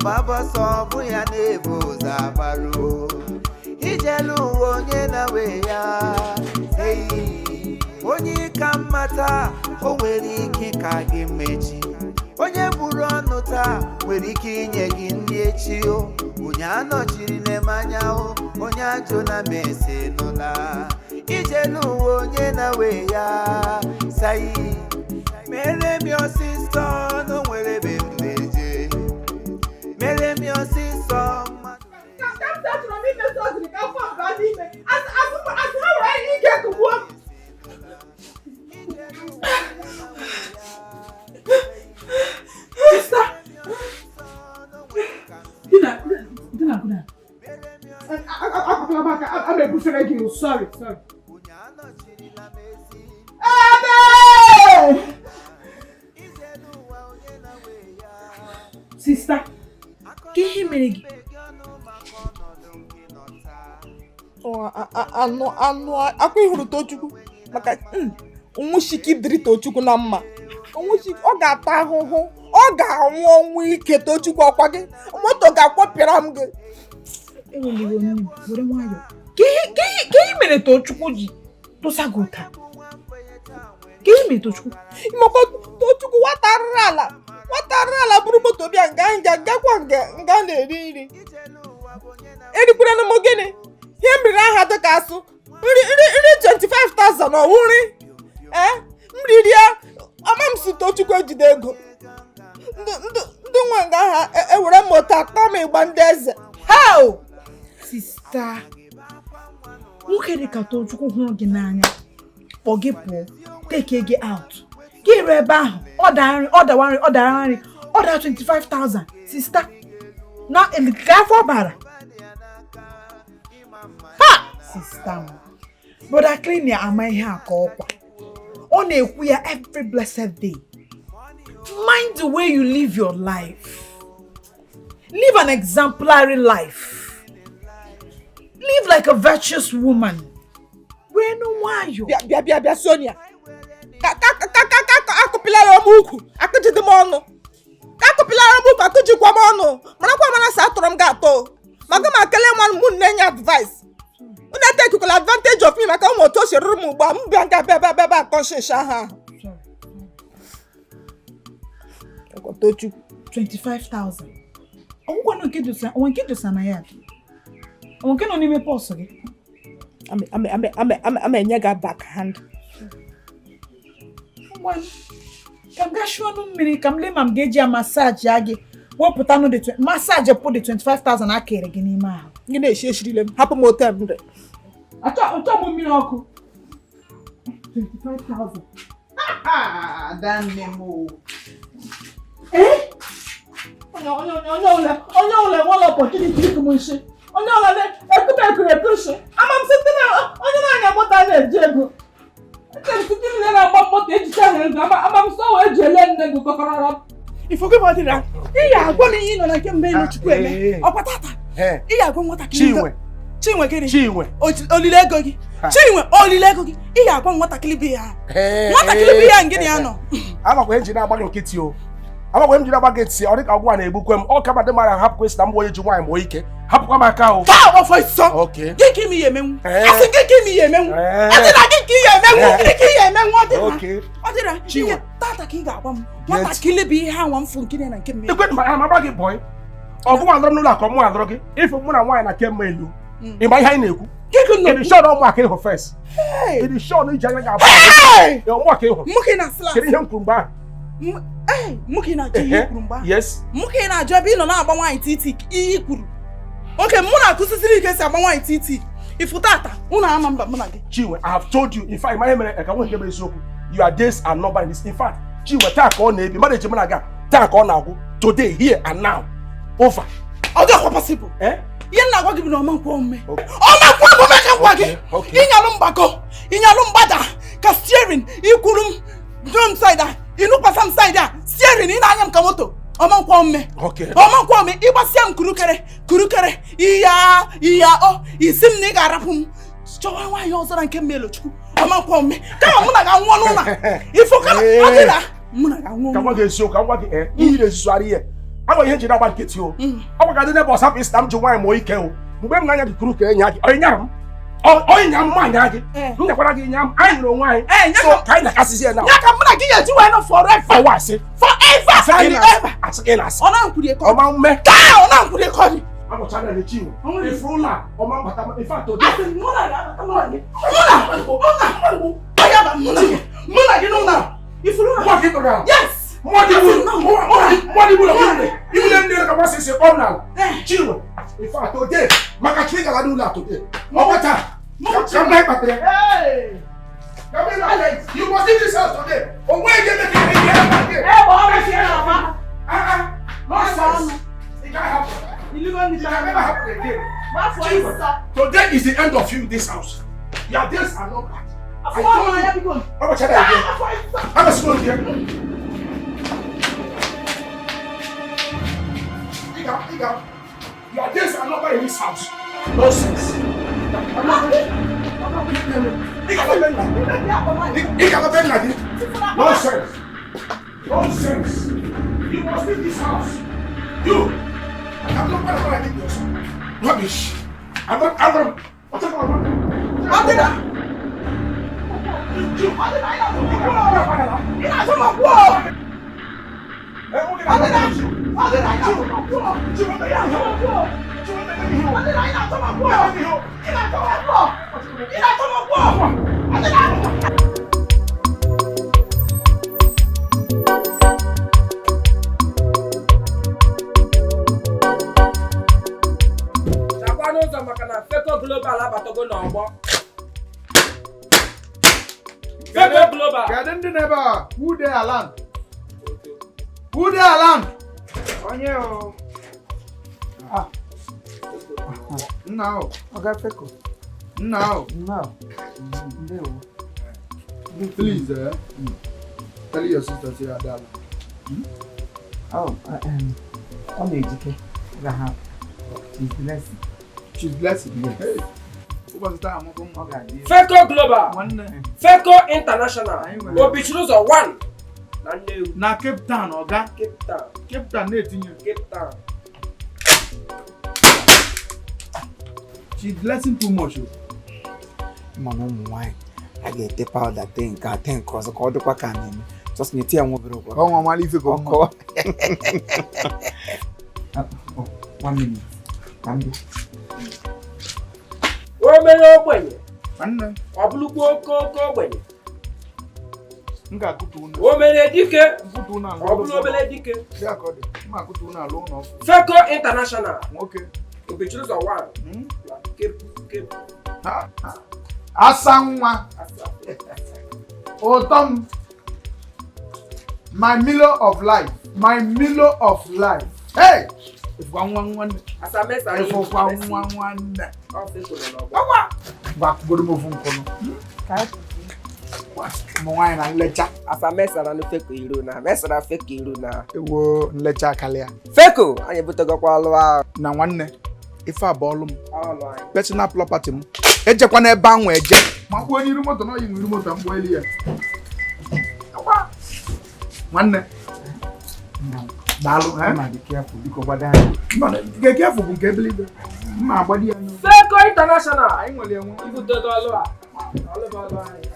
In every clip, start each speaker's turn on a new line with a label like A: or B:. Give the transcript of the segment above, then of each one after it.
A: Gbaba ọsọ bụ ya na-ebu ụzọ agbaruo. Ijelu ụwa onye na-we ya. Ei, onye ka mma taa, o nwere ike ka gị mechi. Onye buru ọnụ taa nwere ike inye gị nri echi o. Onye anọchiri na-eme anya o, onye ajụ na mese nụla. Ijelu ụwa onye na-we ya. Sai mere m ya ọsịsọ na o nwere ebe m na-eje. Mere m ya ọsịsọ mmadụ.
B: Achọrọ m ime surgery ka afọ m baa n'ime. Asị ha were ike kụgbuo m. Sister. Dina, dina, dina. Akwakwala m aka, a ma ebufere gị. Sorry, sorry. Ebe! Sister, ka ihe mere gị?
C: Anụ anụ akwa ịhụrụ Tochukwu maka nwụchike dịrị Tochukwu na mma. Nwụchike ọ ga-ata ahụhụ, ọ ga-anwụ ọnwụ ike. Tochukwu, ọkwa gị moto ga-akwọpịara m gị.
B: Eweliwe nne m, were nwayọọ. Ka ihe mere Tochukwu ji tụsa gị ụta? Ka ihe mere Tochukwu?
C: Maka Tochukwu, nwata arụrụ ala, nwata arụrụ ala buru moto bịa nga nga gakwa nga nga na-eri nri. Erikwara m gịnị? Ihe m riri aha dịka asụ nri nri nri 25,000 ọwụ nri. Ee, m riri ya. Ama m si Tochukwu ejide ego ndị nwe nga ha ewere moto akpọ m ịgba ndị eze.
B: How? Sister, nwoke dị ka Tochukwu hụrụ gị n'anya, kpọ gị pụọ, take gị out. Gị ruo ebe ahụ, ọ daa nri, ọ dawa nri, ọ dara nri, ọ dara 25,000. Sister, na ka afọ bara. Ha! Sister m, Brother Clean ama ihe a ka ọkwa. Ọ na-ekwu ya every blessed day. Mind the way you live your life. Live an exemplary life. Live like a virtuous woman. Wee nụ nwayọọ.
C: Bịa bịa bịa bịa, Sonia, ka ka ka ka ka ka akụpịlara m ukwu, akụjide m ọnụ. Ka akụpịlara m ukwu, akụjikwa m ọnụ. Marakwa mara sa atụrụ m gị atọ maka ma kelee nwa m na-enye advice. Unu etekikwala advantage of me maka ụmụ otu o si rụrụ m ugbu a. M bịa nga bịa bịa bịa bịa akọ nshịnshị ahụ. Ahụ Tochukwu.
B: 25,000. Ọgwụkwanụ nke dosa, onwe nke dosa na ya. Onwe nke nọ n'ime purse gị.
C: Ama enye gị backhand.
B: Ngwanụ, ka m gaa shụọ ọnụ mmiri ka m lee ma m ga-eji ya massage ya gị wepụtanụ the massage pụ the 25,000 a kere gị n'ime ahụ.
C: Gị na-eshi eshirile m, hapụ m otu m dị.
B: Achọ m mmiri ọkụ. 25,000. Adanne m o. Eh? Onye onye onye onye ọbụla onye ọbụla enwela opportunity ịkụ m nshi. Onye ọbụla na-ekube ekuru eku nshi. Ama m site na onye na-anya moto a na-eji ego. Eche m site niile na-agba moto ejicha ha ego. Ama m sọ wee eji ele nne gị kọkọrọrọ. Ifo gị ma ọ dịra. Ị ga-agwa m ihe ị nọ na nke mgbe elu Chukwu eme. Ọkwa tata. Ị ga-agwa nwatakịrị.
D: Chinwe.
B: Chinwe gịnị?
D: Chinwe.
B: Olile ego gị. Chinwe, olile ego gị. Ị ga-agwa nwatakịrị bụ ya. Nwatakịrị bụ ya ngịnị ya nọ.
D: Amakwa m ji na-agba gị nkịtị o. Amakwa m ji na-agba gị nkịtị, ọ dị ka ọgwụ a na-egbukwe m. Ọ kama dị mara hapụkwa esi na m bụ onye ji nwaanyị mụọ ike. Hapụkwa m aka o.
B: Taa ọfọ isọ.
D: Okay.
B: Gị ka ime ihe emenwu.
D: Ee.
B: Asị gị ka ime ihe emenwu. Asị na gị ka ihe emenwu. Gịnị ka ihe emenwu ọ dịra.
D: Okay.
B: Ọ dịra.
D: Chinwe.
B: Ihe tata ka ị ga-agwa m. Nwatakịrị bụ ihe anwa m fụ nkiri na nke mmiri.
D: Ekwe ma ama gba gị bọị. Ọgụ nwa nọrọ m n'ụlọ akụ mụ adọrọ gị. Ife mụ na nwaanyị na kemgbe elu. Ị ma ihe anyị na-ekwu?
B: Gị ka nọ.
D: Ịdị sure na ọmụ aka ịhụ first? Ịdị sure na iji anya gị abụọ? Ọmụ aka ịhụ.
B: Mụ ka ị na-asịla.
D: Kedu ihe m kwuru mgbe ahụ?
B: Ee, mụ ka ị na-ajụ ihe i kwuru mgbe ahụ.
D: Yes.
B: Mụ ka ị na-ajụ ebe ị nọ na-agba nwaanyị titi ihe i kwuru. Oke mụ na-akụzisiri ike si agba nwaanyị titi. Ifu tata, unu ama mba mụ na gị.
D: Chinwe, I have told you. In fact, my mere ka nwe nke bụ eziokwu. Your days are numbered in this. In fact, Chinwe, taa ka ọ na-ebi. Mmadụ eji mụ na ga taa ka ọ na-agwụ. Today, here and now. Over.
B: Ọ dịkwa possible.
D: Eh?
B: Ihe m na-agwa gị bụ na ọma nkwa omume.
D: Okay.
B: Ọma nkwa omume ka m gwa gị.
D: Okay, okay.
B: Ịnyalụ mgbakọ, ịnyalụ mgbada ka steering ikwuru m dụọ m side a, ịnụkwasa m side a, steering ị na-anya m ka moto. Ọma nkwa omume.
D: Okay.
B: Ọma nkwa omume, ịgbasịa m kurukere kurukere iya iya o isi m na ị ga-arapụ m chọwa nwaanyị ọzọ na nke mmelo Chukwu. Ọma nkwa omume kama mụ na ga-anwụọ n'ụlọ ifo kama ọ dịra mụ na ga-anwụọ.
D: Ka m gwa gị eziokwu, ka m gwa gị ihe na-ezuzugharị ihe. Agwa ihe njiri agba nkịtị o. Ọ gwa ka ndị ebe ọsapụ isi na m ji nwaanyị mụọ ike o. Mgbe m na-anya gị kuru ka enya gị, ọ ịnyara m? Ọ ịnya m nwaanyị gị? M nyakwara gị ịnya m, anyị nyere onwe anyị. So ka anyị na-akasịzi ya na.
B: Ya ka mụ na gị ga-eji wee nọ forever.
D: Ọwa asị.
B: Forever and ever.
D: Asị ka ị na-asị.
B: Ọ na-nkwuri ekọ.
D: Ọma mme.
B: Taa ọ na-nkwuri ekọ dị.
D: Agwachara ya Chinwe. Ifuru ụlọ a, ọma mbata m. In fact, today.
B: Asị m mụ na gị abata mụ na gị. Mụ na mụ na onye aba mụ na gị. Mụ na gị n'ụlọ a. Ifuru ụlọ.
D: Nwa gị tọrọ ala.
B: Yes.
D: Nwa gị gburu. Nwa gị gburu. Iwu na nne ka gbasị si kpọm n'ala. Chinwe. In fact, today, maka chi gara n'ụlọ a today. Ọ gbata. Ka m na-ekpatara. You must leave this house today. O nweghị ebe ka ị ga-eme again.
B: Ee, ọ bụ ya na
D: Ah, nonsense. It can't happen. It can never happen again. Chinwe, today is the end of you in this house. Your days are numbered. I told you. Ọ gbachara ya again. I'm a here. Your days are numbered in this house. Nonsense. Nonsense. Nonsense. You must leave this house. You. I'm not going to leave this. Rubbish. I'm not. I'm not. What's up?
C: Chakwa n'ụzọ maka na Feko Global abatago n'ọgbọ. Feko Global.
E: Kedu ndị na ebe a? Who dey alarm? Who dey alarm? Onye o.
A: Ah.
E: Nna o.
A: Oga Feko.
E: Nna o.
A: Nna o. Ndewo.
E: Please, tell your sister say Adala.
A: Oh, ọ na-ejike. Ga ha. She's blessed.
E: She's blessed.
A: Yes.
E: Hey. Ụbọchị taa amụkọ mma.
A: Ọ ga-adị.
C: Feko Global.
E: Nwanne.
C: Feko International. Obichiri ụzọ 1 na Nnewi.
E: Na Cape Town, Oga.
C: Cape Town.
E: Cape Town na-etinye.
C: Cape Town.
E: She's blessing too much. O.
A: Mana ụmụ nwaanyị a ga-ete pawuda tee nke a tee nke ọzọ ka ọ dịkwa ka a na-eme. Just na-eti ya nwa obere ụgwọ.
E: Ka ọnwa mara ife ka ọ
A: Ọkọ. Oh, 1 minute. Ka m bịa.
C: O mere ogbenye.
E: Nwanne.
C: Ọ bụrụkwa oke oke ogbenye.
E: M ga-akụtu ụlọ.
C: O mere dike.
E: Nkụtu ụlọ
C: Ọ bụrụ obere dike.
E: Ya ka ọ dị. M ga-akụtu ụlọ ala ụlọ.
C: Feko International.
E: Nwoke.
C: Obichiri ụzọ 1 na Cape Cape.
E: Asa nwa. Ụtọ m. My Milo of life. My Milo of life. Hey! Ifụkwa nwa nwanne.
C: Asamesa
E: Ifụkwa nwa nwanne.
C: Ọ Feko nọ n'ọgbọ.
E: Gbakwugoro m ofu nkụnụ. Ụmụ nwaanyị na nlecha.
C: Asamesa na Feko iru na mesara Feko iru na.
E: Ewo nlecha akarịa.
C: Feko anyị ebutegokwa ọlụ ahụ.
E: Na nwanne, ife a bụ ọlụ m.
C: Ọlụ anyị.
E: Personal property m. Ejekwa n'ebe ahụ eje. Ma kpuo n'iru moto na oyi n'iru moto mgbe elu ya. Nwanne. Daalụ.
A: Mma dị careful, biko gbado anya.
E: Nke careful bụ nke ebelibe. Mma agbadi ya n'oge.
C: Feko International.
E: Anyị nwere enwe.
C: Ibutego ọlụ a. Ọlụ bụ ọlụ anyị.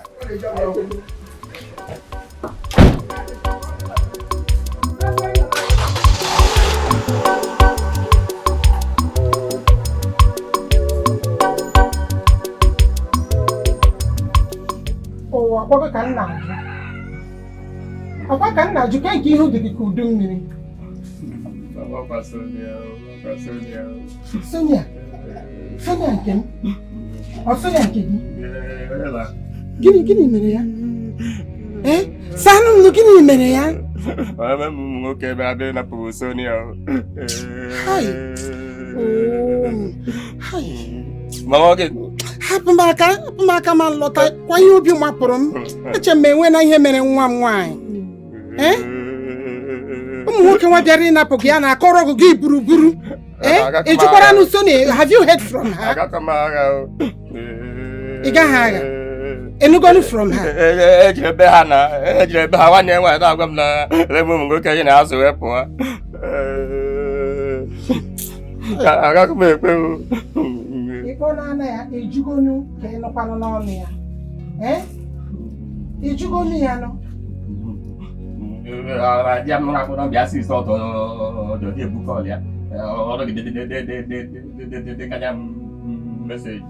B: Ụwa akwago ka m na-ajụ. Akwa ka m na-ajụ ka nke ihu dị gị ka udu mmiri. Sonia. Sonia nke m. Ọ Sonia nke gị? Gịnị mere ya? Eh? Sanụ m gịnị mere ya?
F: Ụmụ nwoke ebe abịa napụrụ Sonia.
B: Hai. Oh. Hai.
F: Mama oge.
B: Hapụ m aka ma lọta kwa ihe obi mapụrụ m. Eche m enwe na ihe mere nwa m nwaanyị. Eh? Ụmụ nwoke nwa bịara ịnapụ gị ya na-akọrọ gị gị buruburu. Eh? Ị jụkwara nụ Sonia, have you heard from her? Ị gaghị agha. Enugonu from her.
F: Ejiri ebe ha na ejiri ebe ha nwanne nwaanyị na-agwa m na ebe ụmụ nwoke gị na-azụ wee pụọ. Agaghị m ekwe o.
B: Ịkpọ n'anya ya, ejugonu ka ị nụkwanụ n'ọnụ ya. Ee? Ijugonu ya nụ.
F: Ya m nụrụ akpọrọ bịa sị ọtọ ọdọ dị ebu call ya. Ọrụ gị dị kanya message.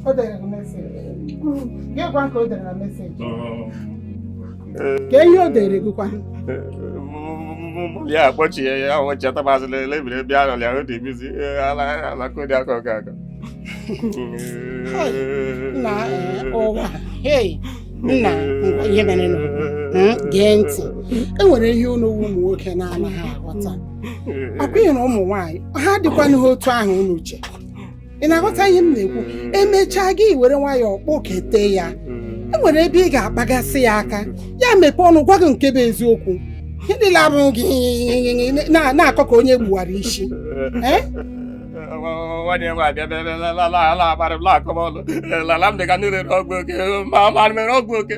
B: O dere gị message. Gị gwa ka o dere na message. Ka ihe o dere gị kwa.
F: Ya akpọchie ya ọchịata mazị lebiri bịa nọ ya dị bizi ala ala kodi aka ọka aka.
B: Nna ụwa. Hey, nna ngwa ihe mere nụ. Gee ntị. E nwere ihe unu ụmụ nwoke na-anaghị aghọta. Ọkwa na ụmụ nwaanyị ha dịkwanụ ha otu ahụ unu uche. Ị na-aghọta ihe m na-ekwu? Emechaa gị were nwayọọ kpọkete ya. E nwere ebe ị ga-akpagasị ya aka. Ya mepee ọnụ gwa gị nke bụ eziokwu. Ihe niile abụghị gị na-akọ ka onye gbuwara isi.
F: Nwanne m abịa la amarị m la akọm ọnụ lala m dị ka ndị rere ọgwụ oke ma mere ọgwụ oke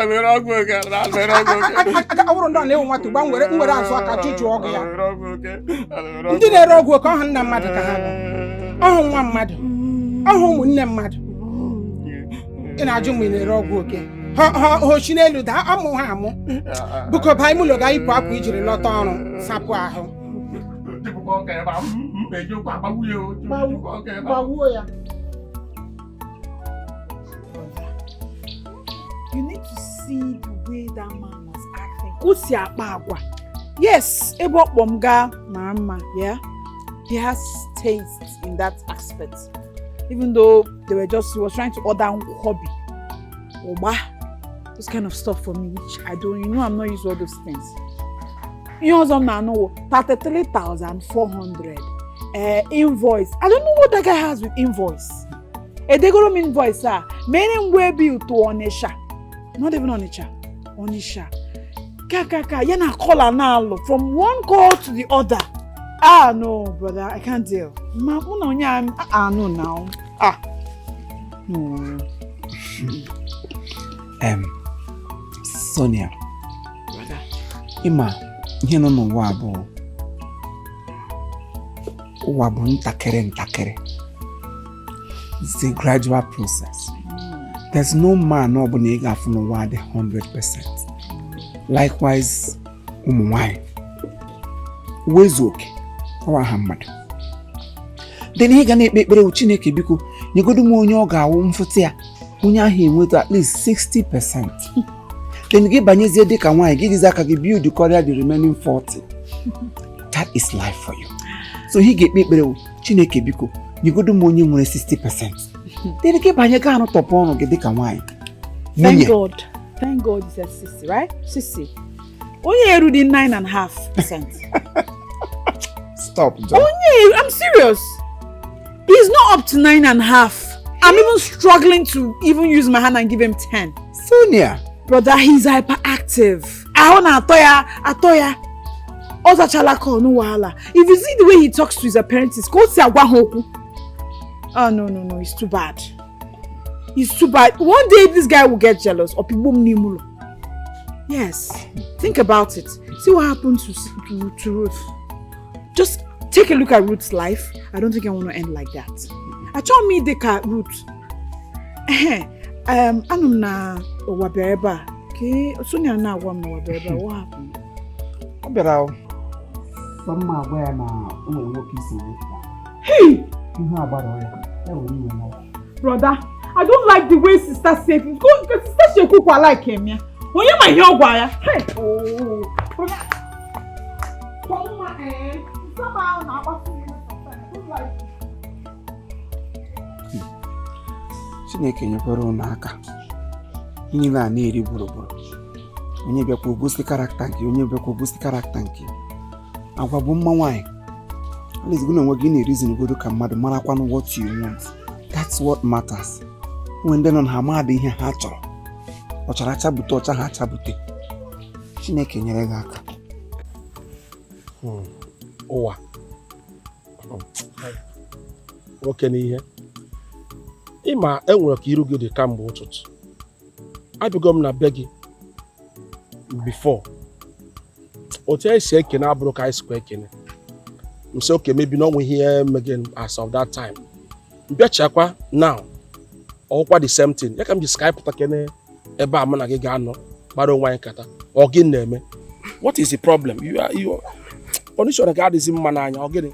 F: mere ọgwụ oke mere ọgwụ oke.
B: Ọ bụrụ ndị ọ na-ewu nwata ugba nwere azụ aka jụjụ ọgụ ya. Ndị na-ere ọgwụ oke ọhụ nna mmadụ ka ha bụ. Ọhụ nwa mmadụ. Ọhụ ụmụnne mmadụ. Ị na-ajụ mgbe ị na-ere ọgwụ oke. Ha ochi n'elu daa amụ ha amụ. Biko baa ime ụlọ ga yipụ akwa ijiri lọta ọrụ sapụ ahụ. Gbawuo ya.
C: You need to see the way that man was acting. Ka o si akpa agwa. Yes, ebe ọ kpọ m gaa mara mma, yeah. He has taste in that aspect. Even though they were just, he was trying to order nkwobi, ụgba, those kind of stuff for me, which I don't, you know, I'm not used to all those things. Ihe ọzọ m na-anụ wụ 33,400 invoice. I don't know what that guy has with invoice. Edegoro m invoice a, mere m wee bill to Onitsha. Not even Onitsha. Onitsha. Ka ya na call na-alụ from one call to the other. Ah no, brother, I can't deal. Ma mụ na onye a no now. Ah. No.
A: Sonia.
C: Brother.
A: Ịma ihe nọ n'ụwa bụ ụwa bụ ntakịrị ntakịrị. It's a gradual process. There's no man ọbụla ị ga-afụ n'ụwa dị 100%. Likewise, ụmụ nwanyị. Uwe oke, ọwa ha mmadụ. Then ihe ga na-ekpe ekpere wụ Chineke biko nyegodu m onye ọ ga-awụ mfụta ya onye ahụ enweta at least 60%. Then gị banyezie dịka nwaanyị gị jizi aka gị build karịa the remaining 40. That is life for you. So ihe ga-ekpe ekpere wụ Chineke biko nyegodu m onye nwere 60%. Then gị banye gaa arụtọpụ ọrụ gị dịka nwaanyị.
C: Thank God. Thank God you said 60, right? 60. Onye erudi 9.5%.
A: Stop, John.
C: Onye, I'm serious. He's not up to 9.5. I'm even struggling to even use my hand and give him 10.
A: Sonia.
C: Brother, he's hyperactive. I wanna atoya, atoya. Ozachala call no wahala. If you see the way he talks to his apprentice, go see agwa hoku. Oh no, no, no, it's too bad. It's too bad. One day this guy will get jealous. Or people nimulo. Yes. Think about it. See what happened to Ruth. Just take a look at Ruth's life. I don't think I want to end like that. I told me they can Ruth. Anụ m na ụwa bịara ebe a. Ke Sonia na-agwa m na ụwa bịara ebe a. What happened?
A: Ọ bịara o. Sọ mma agwa ya na o nwere nwoke isi wepụta.
C: Hey!
A: Ihu agbara ya. Ya were iwe na.
C: Brother, I don't like the way sister said it. Go, sister Shekukwa like him, yeah. Onye ma ihe ọ gwa ya. Hey! Oh. Brother. Come eh. Somehow na akpasu m iwe sometimes. I don't like it.
A: Chineke nyekwara unu aka. Niile a na-eri gburugburu. Onye bịakwa ogosi character nke onye bịakwa ogosi character nke. Agwa bụ mma nwaanyị. At least gị na onwe gị na-erizin ka mmadụ marakwanụ what you want. That's what matters. Nwe ndị nọ na ha amadị ihe ha chọrọ. Ọ chọrọ achabute ọcha ha achabute. Chineke nyere gị aka.
D: Ụwa. Nwoke n'ihe. Ịma enwere ka iru gị dị kamgbe ụtụtụ. Abịago m na be gị before. Otu esi ekene abụrụ ka anyị sikwa ekene. M sị okay, maybe na onwe ihe megen as of that time. M bịachakwa now, ọkwa the same thing. Ya ka m ji sị pụta kene ebe a mụ na gị ga-anọ gbara onwe anyị nkata. Ọ gịnị na-eme? What is the problem? You are condition gị adịghịzi mma n'anya. Ọ gịnị?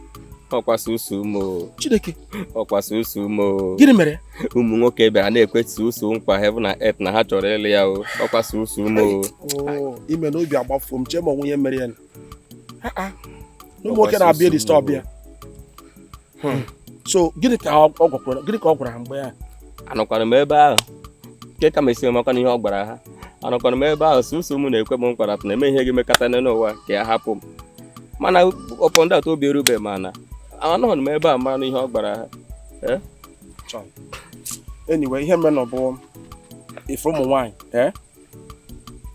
F: Ọkwa susu m o.
D: Chineke!
F: Ọkwa susu m o.
D: Gịnị mere?
F: Ụmụ nwoke bịara na-ekwe susu nkwa heaven and earth na ha chọrọ ịlụ ya o. Ọkwa susu m o.
D: Oh, ime na obi agbafuo m, chee ma onwe ihe mere ya. Ha, ha. Ụmụ nwoke na-abịa disturb ya. So gịnị ka ọ gwakwara? Gịnị ka ọ gwara ha mgbe ya?
F: Anọkwara m ebe ahụ nke ka m esi makwa na ihe ọ gwara ha. Anọkwara m ebe ahụ, susu m na-ekwe m nkwara na eme ihe ga-emekata n'ụwa ka ya hapụ m, mana upon that obi erube, mana anọghị m ebe a mara na ihe ọ gwara ha. Eh?
D: Chọ. Anyway, ihe mere na ọ bụ ife ụmụ nwaanyị, eh?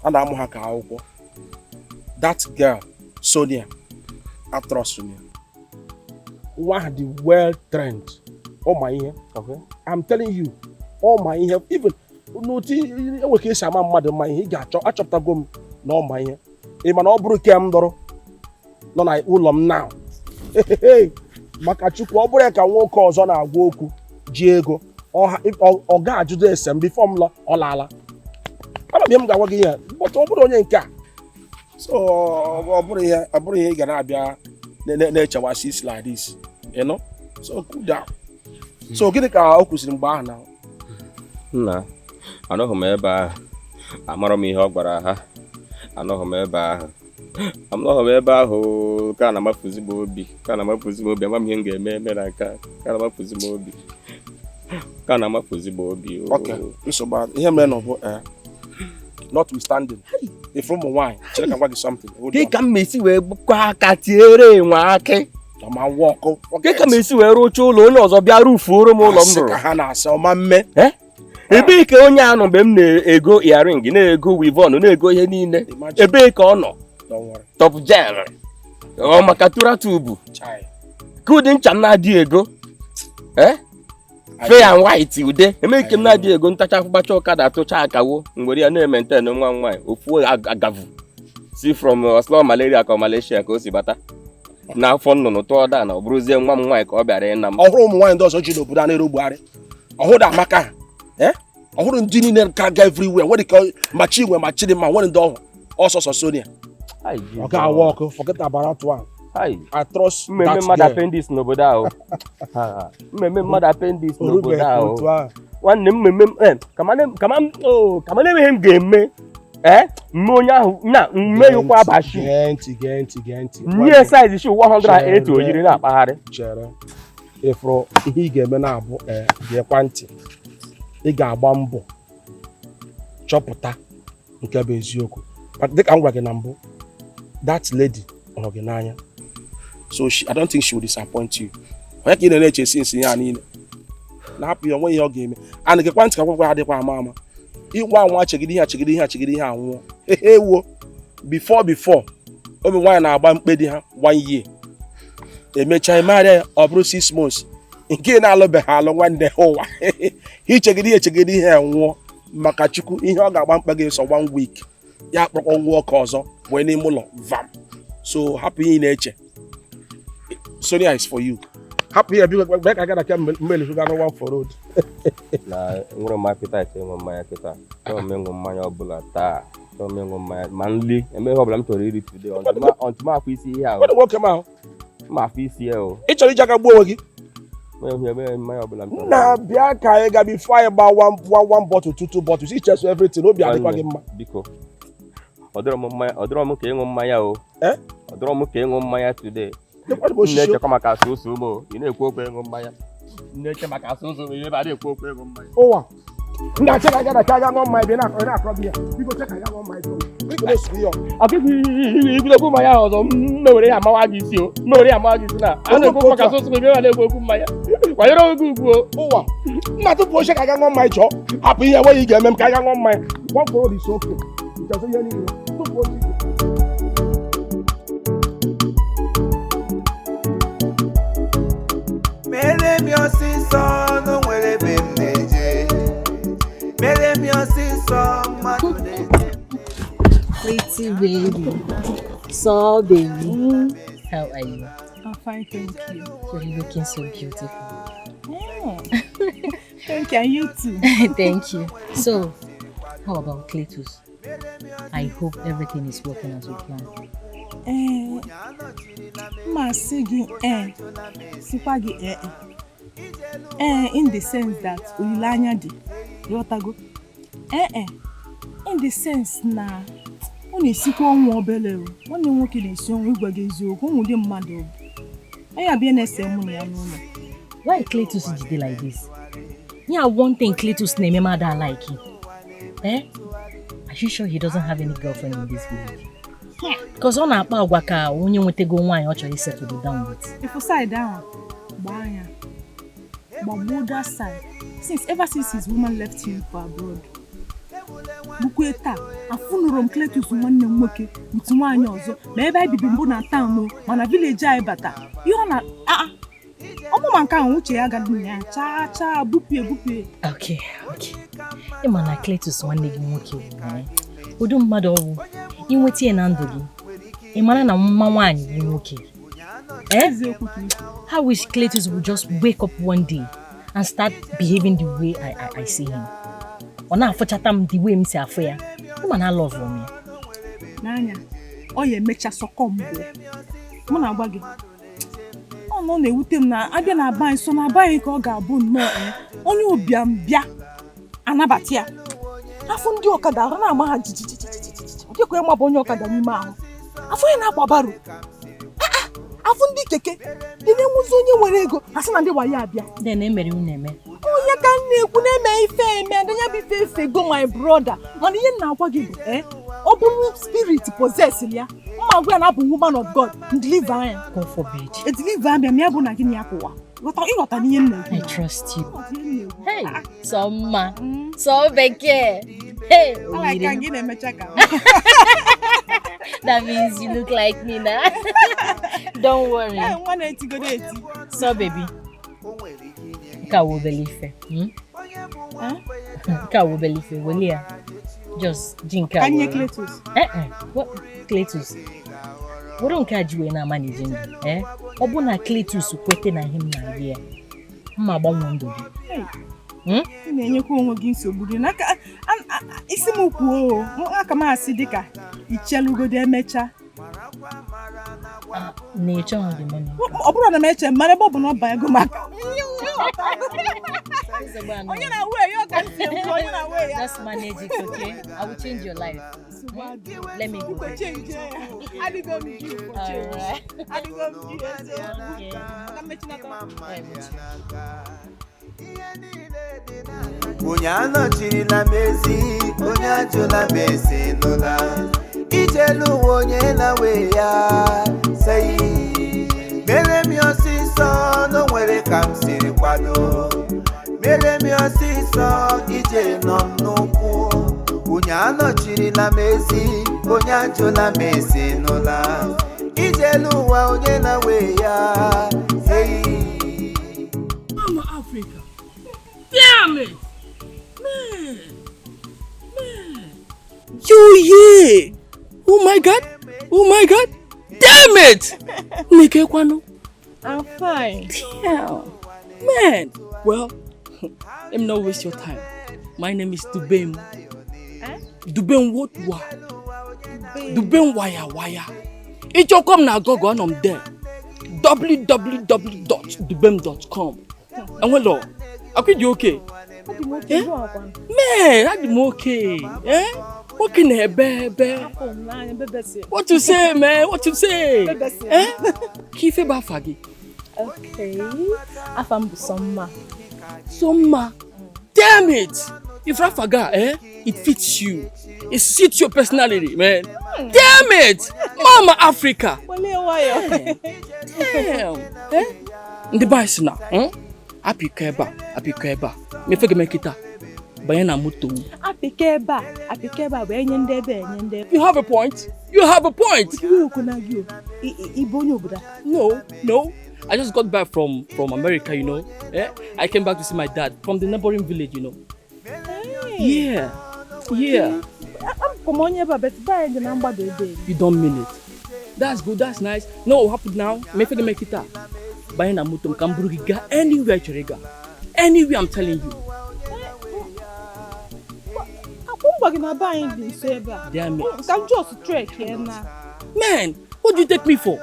D: A na-amụ ha ka akwụkwọ. That girl Sonia, atrust Sonia, nwa ahụ dị well trained. Ọ ma ihe. I'm telling you, ọ ma ihe. Even n'otu enwe ka esi ama mmadụ ma ihe ị ga-achọ, achọpụtago m na ọ ma ihe. Ị ma na ọ bụrụ ke m dọrọ nọ na ụlọ m now, maka Chukwu, ọ bụrụ ya ka nwoke ọzọ na-agwa okwu ji ego, ọ ga-ajụdo ese m before m lọ. Ọ laala. Ama m ihe m ga-agwa gị ihe, but ọ bụrụ onye nke a, so ọ bụrụ ihe ị ga na-abịa na-echewasị isi like this, you know? So cool down. So gịnị ka o kwụsịrị mgbe ahụ na?
F: Nna, anọghị m ebe ahụ, amarọ m ihe ọ gwara ha. Anọghị m ebe ahụ, anọghị m ebe ahụ. Ka a na-amafuzi m obi, ka a na-amafuzi m obi. Ama m ihe m ga-eme eme na nke a. Ka a na-amafuzi m obi, ka a na-amafuzi m obi oo.
D: Okay, nsogbu ihe mere na ọ bụ notwithstanding, ife ụmụ nwaanyị, chere ka m gwa gị something. Hold
F: Ke
D: on.
F: ka m esi wee gbakọ aka tiere enwe akị?
D: Ọma wọkụ.
F: Ke ka m esi wee rụchaa ụlọ, onye ọzọ bịa rufuoro m ụlọ m
D: Asị
F: rụrụ?
D: Ka ha na-asị ọma mme.
F: Ebee ka onye a nọ mgbe m na-ego earring, na-ego weave-on, na-ego ihe niile?
D: Imagine.
F: Ebee ka ọ nọ?
D: Don't worry.
F: Top gel ọ maka tura tubu.
D: Chai.
F: Ka ụdị ncha m na-adịghị ego, eh, fair and white, ude eme nke m na-adịghị ego, ntacha gbacha ọkada, atụcha akawo, m were ya na-emaintain nwa m nwaanyị. Ofu agavu si from Oslo, malaria ka ọ Malaysia ka o si bata n'afọ nnụnụ tụọ da na ọ bụrụzie nwa m nwaanyị ka ọ bịara ịna m.
D: Ọhụrụ ụmụ nwaanyị ndị ọzọ ji n'obodo a na-erogbugharị, ọhụrụ amaka ha, eh? Ọhụrụ ndị niile ka ga everywhere nwere ka ma Chinwe ma Chidimma nwere ndị ọhụụ ọsọsọ Sonia. Ọ ga-awa ọkụ. Forget about that one. I trust
F: Mmemme
D: that
F: mmadụ
D: girl.
F: appendix n'obodo ahụ. Ha, mmemme mmadụ appendix n'obodo
D: Orubeghị
F: ahụ.
D: otu ahụ.
F: Nwanne m, mmemme m, kama na enweghị m ga-eme mme onye ahụ na mmeyụkwa abashi.
D: Gee ntị, gee ntị, gee ntị.
F: Nye size shoe 180 o yiri na-akpagharị.
D: Chere, ịfụrụ ihe ị ga-eme na-abụ, ee, geekwa ntị. Ị ga-agba mbọ chọpụta nke bụ eziokwu. Maka dịka m gwara gị na mbụ, that lady hụrụ gị n'anya, so I don't think she will disappoint you. Onye ka ị na-eche since ya niile na-hapụ ya, onwe ihe ọ ga-eme. And gekwa ntị ka akwụkwọ ya adịkwa ama ama. Ịgwa anwa chegide ihe, achegide ihe, achegide ihe, anwụọ ewo. Before ụmụ nwaanyị na-agba mkpe di ha one year, emechaa emegharịa ya, ọ bụrụ 6 months. Nke na-alụbeghị alụ, nwanne ha, ụwa ichegide ihe, echegide ihe, nwụọ. Maka Chukwu, ihe ọ ga-agba mkpa gị sọ one week, ya akpọkọ nwa ọka ọzọ wee n'ime ụlọ vam. So hapụ ihe ị na-eche. Sonia is for you. Hapụ ya, biko. Bịa ka aga na mmeli ga one for road.
F: Na nwere m appetite ịṅụ mmanya kịta. Chọrọ m ịṅụ mmanya ọbụla taa. Chọrọ m ịṅụ mmanya ma nli eme ihe ọbụla m chọrọ iri today until m afụ isi ihe ahụ.
D: Nwanne nwoke m ahụ.
F: M afụ isi ya o.
D: Ị chọrọ iji aka gbuo onwe gị?
F: Mee ihe mmanya ọbụla m chọrọ.
D: Nna, bịa ka anyị ga before anyị gba one one one bottle, two two bottles, icheso everything, obi adịkwa gị mma.
F: Biko, ọ dịrọ m mmanya, ọ dịrọ m ka ịṅụ mmanya o.
D: Eh?
F: Ọ dịrọ m ka ịṅụ mmanya today.
D: Lekwa m
F: M
D: osisi.
F: Na-echekwa maka asụsụ m o. Ị na-ekwu okwu ịṅụ mmanya. M na-eche maka asụsụ m, ebe a na-ekwu okwu ịṅụ mmanya.
D: Ụwa nna, che ka aga na ka aga ṅụọ mmanya. Bịa na-akọ na-akọ biya. Biko, che ka aga ṅụọ mmanya, biko, na-esuru ya.
F: Ikwuru okwu mmanya ahụ ọzọ, m mewere ya amawa gị isi o. M mewere ya amawa gị isi na a na-ekwu okwu maka asụsụ m, ebe a na-ekwu okwu mmanya. Kwanyere onwe gị ugwu o.
D: Ụwa nna, tupu oche ka aga ṅụọ mmanya, chọọ hapụ ihe enweghị ị ga-eme m ka aga ṅụọ mmanya. One for all is okay. Nchezo ihe niile, tupu oche.
A: Mere m ya ọsịsọ na o nwere ebe m na-eje. Mere m ya ọsịsọ, mmadụ na-eje.
G: Pretty baby. So baby. How are you?
B: I'm fine, thank you.
G: You're looking so beautiful.
B: Oh. Thank you, and you too.
G: Thank you. So, how about Cletus? I hope everything is working as we planned.
B: Ma sị gị ee, sịkwa gị ee ee, in the sense that olileanya dị, ghọtago? Ee, in the sense na ọ na-esikwa ọnwụ obere o. Nwanne m nwoke na-esi ọnwụ ịgwa gị eziokwu, ụmụ ụdị mmadụ ọ bụ. Anyị abịa na-ese mụ na ya n'ụlọ.
G: Why Cletus jide like this? Yeah, one thing Cletus na-eme mmadụ alike. Eh? Are you sure he doesn't have any girlfriend in this village? Because ọ na-akpa agwa ka onye nwetago nwaanyị ọ chọrọ isettle down with.
B: Ifu side ahụ, gbaa ya. Gbagbuo that side. Since ever since his woman left him for abroad. Bukwe taa, afụnụrụ m Cletus nwanne m nwoke with nwaanyị ọzọ ma ebe anyị bibi mbụ na town o, mana village anyị bata. Ihe ọ na aa ọmụma nke ahụ uche ya agaghị na ya chaa chaa bupie bupie.
G: Okay, okay. Ị ma na Cletus nwanne gị nwoke bụ ụdị mmadụ ọwụ inweta ya na ndụ gị, ị mara na mma nwaanyị bụ nwoke. Eh? How wish Cletus would just wake up one day and start behaving the way I see him. Ọ na-afụchata m the way m si afụ ya. Ị ma na love m ya.
B: N'anya, ọ ya emecha sọkọ mbụ. Mụ na-agwa gị, ọ nọ na-ewute m na abịa na aba anyị so na aba anyị ka ọ ga-abụ nnọọ onye ụbịam bịa anabata ya. Afọ ndị ọkada arụ na-ama ha jijijijijiji. Ọ dịkwa ịma bụ onye ọkada n'ime ahụ. Afọ ya na-akwa baro. Afọ ndị keke dị na-enwuzi onye nwere ego a sị na ndị wayo abịa.
G: Then emere unu eme.
B: Onye ka m na-ekwu na-eme ife eme adanya bụ ife efe go my brother. Mana ihe m na-agwa gị bụ ọ bụrụ spirit possess ya, mma gwa ya na abụ woman of God, deliver ya.
G: God forbid.
B: E deliver ya, ma ya bụ na gịnị ya kụwa. Ịghọta n'ihe m na-ekwu.
G: I trust you. Hey, sọ mma, sọ bekee. Hey,
B: I like gị na-emecha ka.
G: That means you look like me now. Don't worry.
B: Hey, nwa na-etigodo eti.
G: So baby, nke a wobele ife. Nke a wobele ife, wele ya. Just ji nke a.
B: Ka nye Cletus.
G: What? Cletus. Were nke a ji wee na-amanage ndụ. Ọ bụ na Cletus kwete na ihe m na-agị ya, mma gbanwe ndụ gị.
B: Ị na-enyekwa onwe gị nsogbu gị n'aka isi m kwuo aka m asị dịka ichelugodo emecha.
G: Na-eche ọ dị money.
B: Ọ bụrụ na m eche mara ebe ọ bụ na ọ banyego maka. Onye na-awe ya ọ ka si ekwu onye na-awe ya.
G: Just manage it, okay? I will change your life. Let me go.
B: Change ya. Adịgo m gị for change. Adịgo m gị eziokwu. Ka mmechinata.
A: Onye anọchirila m ezi, onye ajụla m esi nụla. Ijelu ụwa onye na-we ya sei. Mere m ya ọsịsọ na o nwere ka m siri kwado. Mere m ya ọsịsọ ije nọ m n'ụkwụ. Onye anọchirila m ezi, onye ajụla m esi nụla. Ijelu ụwa onye na-we ya sei.
H: Mama Africa. Damn it! Man! Man! You yeah! Oh my God! Oh my God! Damn it! Nike Kwano.
B: I'm fine.
H: Damn. Man! Well, let me not waste your time. My name is Dubem.
B: Eh?
H: Dubem what wa? Dubem wire wire. Ichokom na go on I'm there. www.dubem.com. And well, are you okay? Eh? Man, I'm okay. Eh? What can I baby? What you say, man? What you say? Eh? Kife bafagi.
B: Okay. Afam Soma.
H: Soma. Damn it! If Rafaga, eh? It fits you. It suits your personality, man. Damn it! Mama Africa. Damn. Eh? Ndị boys na, apịkọ ebe a, mefe gị kịta, banye na moto.
B: Apịkọ ebe a bụ enye ndị ebe enye ndị ebe.
H: You have a point. You have a point. No, no. I just got back from America, you know. Eh? I came back to see my dad from the neighboring village, you know.
B: Hey.
H: Yeah. Yeah.
B: I'm from
H: You don't mean it. That's good, that's nice. No, what happened now? Mefe gị mee kịta. Banye na moto m ka m buru gị gaa anywhere ị chọrọ ịga. Anywhere, I'm telling you.
B: Akwụ ngwa gị na be anyị dị nso ebe a.
H: Damn it.
B: Ka m just trek ya na.
H: Man, what do you take me for?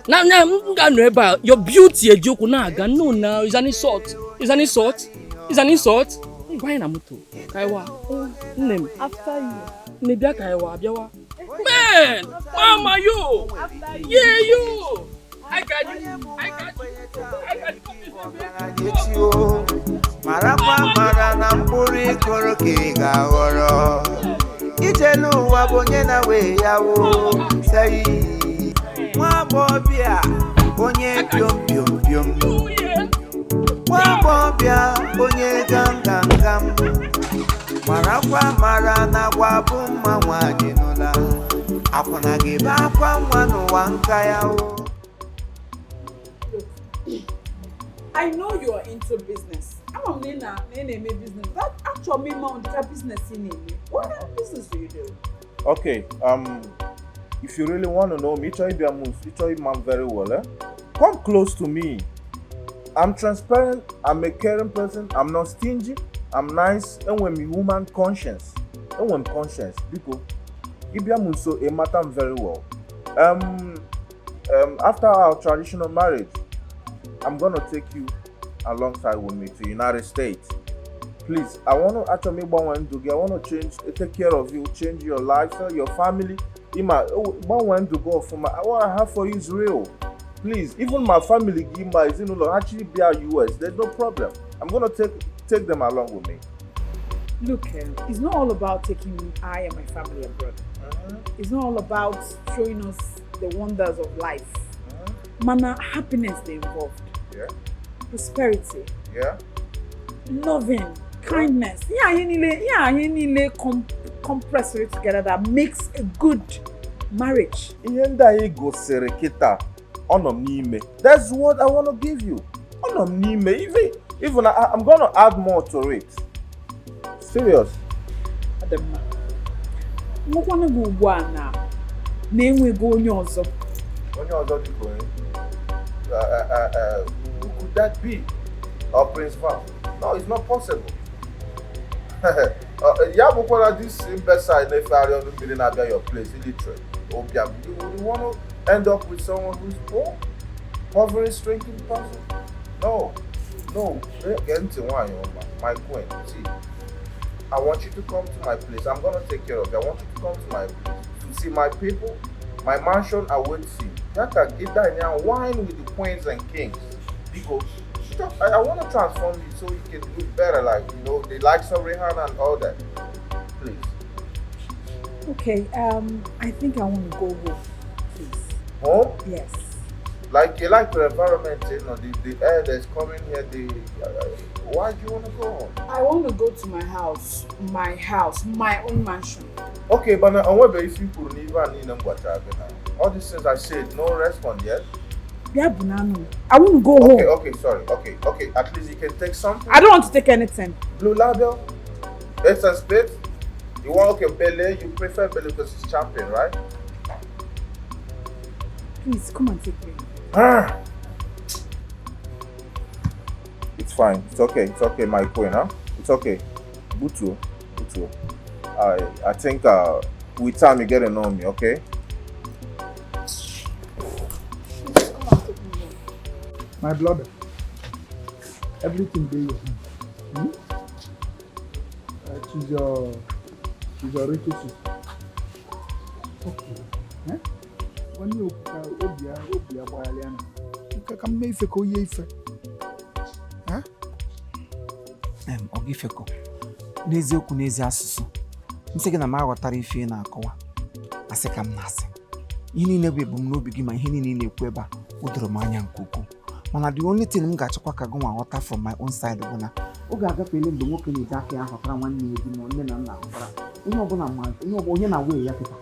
H: Now, m ga-anọ ebe a, your beauty eji okwu na-aga. No, now, it's an insult. It's an insult. It's an insult. Banye na moto. Ka anyị wa. Nne m.
B: After you.
H: Nne, bịa ka anyị wa, bịawa. Man, mama yo. Yeah, yo. I got you. I got you. I got you.
A: Echi o, marakwa mara na mkpụrụ ịkụrụ ka ị ga-aghọrọ. Ije n'ụwa bụ onye na-we ya wo sei. Nwa agbọghọbịa onye piom piom piom, nwa agbọghọbịa onye gam gam, marakwa mara na agwa bụ mma nwaanyị nụla akwụna gị bụ akwa nwa n'ụwa nka ya o.
B: I know you are into business. I'm a na na business. That actual me mount the business in me. What kind of business do you do?
I: Okay, if you really want to know me, try be a man very well, eh? Come close to me. I'm transparent, I'm a caring person, I'm not stingy, I'm nice, and when me woman conscience. And when conscience, because Ibia so a matter very well. After our traditional marriage, I'm gonna take you alongside with me to United States. Please, I want to actually I want to change, take care of you, change your lifestyle, your family. Ima, go for my, what I have for you is real. Please, even my family, Gima is in actually be our US. There's no problem. I'm gonna take them along with me.
B: Look, it's not all about taking I and my family abroad. It's not all about showing us the wonders of life. Mana, happiness they involved.
I: Yeah.
B: Prosperity.
I: Yeah.
B: Loving, kindness. Yeah, you need compress it together that makes a good marriage.
I: That's what I want to give you. Even I'm gonna add more to it. Serious. Who could that be? Or Prince Val? No, it's not possible. This imbecile your place, illiterate. You want to end up with someone who's poor? Poverty stricken person? No, no. My queen. See, I want you to come to my place. I'm gonna take care of you. I want you to come to my place to see my people, my mansion awaits you. That can get that and wine with the queens and kings. Because I want to transform you so you can do better, like, you know, the likes of Rihanna and all that. Please.
B: Okay, I think I want to go home, please.
I: Home?
B: Yes.
I: Like, you like the environment, you know, the air that's coming here, why do you want to go home?
B: I want to go to my house, my own mansion.
I: Okay, but I wonder if you could even need all these things I said, no response yet.
B: Yeah, Bunano. I want to go home.
I: Okay, sorry. Okay. At least you can take something.
B: I don't want to take anything.
I: Blue Label, Ace and Spades. You want, okay, Bele. You prefer Bele because it's champion, right?
B: Please, come and take me.
I: It's fine. It's okay. It's okay, my queen, huh? It's okay. Butu. I think with time you get to know me, okay?
E: My brother, everything dey your hand. She's your little sister. Okay. Eh? When you obia obia ka mme ife ka oye ife. Eh?
A: Oga Ifeko. N'eziokwu n'ezi asụsụ. M sị gị na m aghọtara ife ị na-akọwa. Asị ka m na-asị. Ihe niile bụ ebumnobi gị ma ihe niile ị na-ekwu ebe a, o doro m anya nke ukwuu. Mana the only thing m ga-achọkwa ka gị nwa ghọta from my own side bụ na oge agafeela mgbe nwoke na-eji aka ya họtara nwanne ya di ma nne na nna họtara onye ọbụla ma onye ọbụla onye na-awe ya kịta.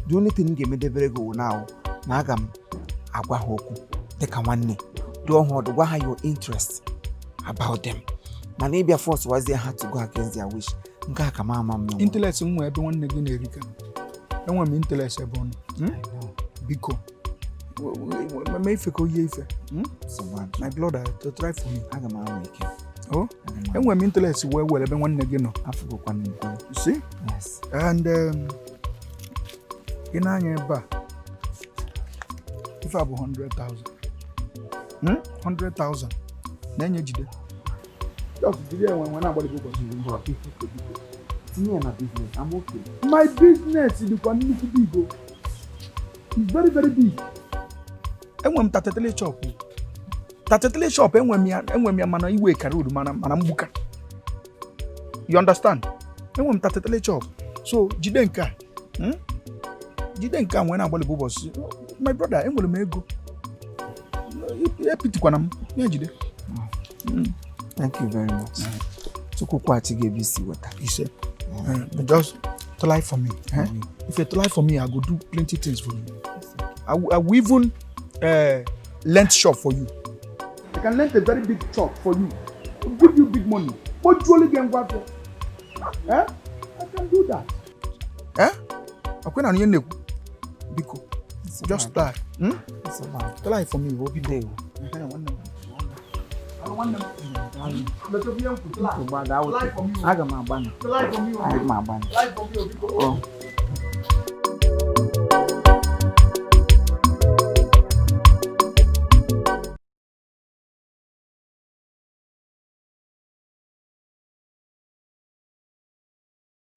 A: The only thing m ga-emedebere gị wụ na na aga m agwa ha okwu dịka nwanne, dụọ ha ọdụ, gwa ha your interest about them. Mana ịbịa force wazie ha to go against their wish, nke a ka m ama m na
E: Interest m nwe ebe nwanne gị na-erika. Enwe m interest ebe ọ nọ. Biko, mee ife ka o yie ife. My brother, to try for me.
A: Aga m anwa ike.
E: Oh, enwere m interest wee were ebe nwanne gị nọ. You see?
A: Yes.
E: And ị na-anya ebe a, ife a bụ 100,000. 100,000. Na-enye jide. Just jide enwe enwe na-agbalị gị ụbọchị.
A: Tinye ya na business, I'm okay.
E: My business dịkwa nnukwu big o. It's very very big. Enwe m 33 shop. 33 shop enwe m ya, enwe m ya, mana iwe kara uru, mana mgbuka. You understand? Enwe m 33 shop. So jide nke a. Jide nke a nwee na-agbalị bụ ụbọchị. My brother, enwere m ego. Epitikwana m. Ya jide.
A: Thank you very much. Chukwu kwaghachi gị ebe isi weta.
E: Ise. But just try for me. Eh? If you try for me, I go do plenty things for you. I will even lent shop for you. I can lent a very big shop for you. I'll give you big money. But you only get one for. Eh? I can do that. Eh? Biko. Just try. Try for me, Biko.
A: Aga m agbanụ. Aga m agbanụ. Oh.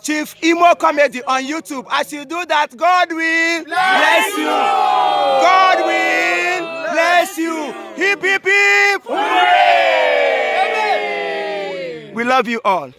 J: Chief Imo Comedy on YouTube. As you do that, God will bless you. God will bless you. Hip, hip, hip. Hooray! We love you all.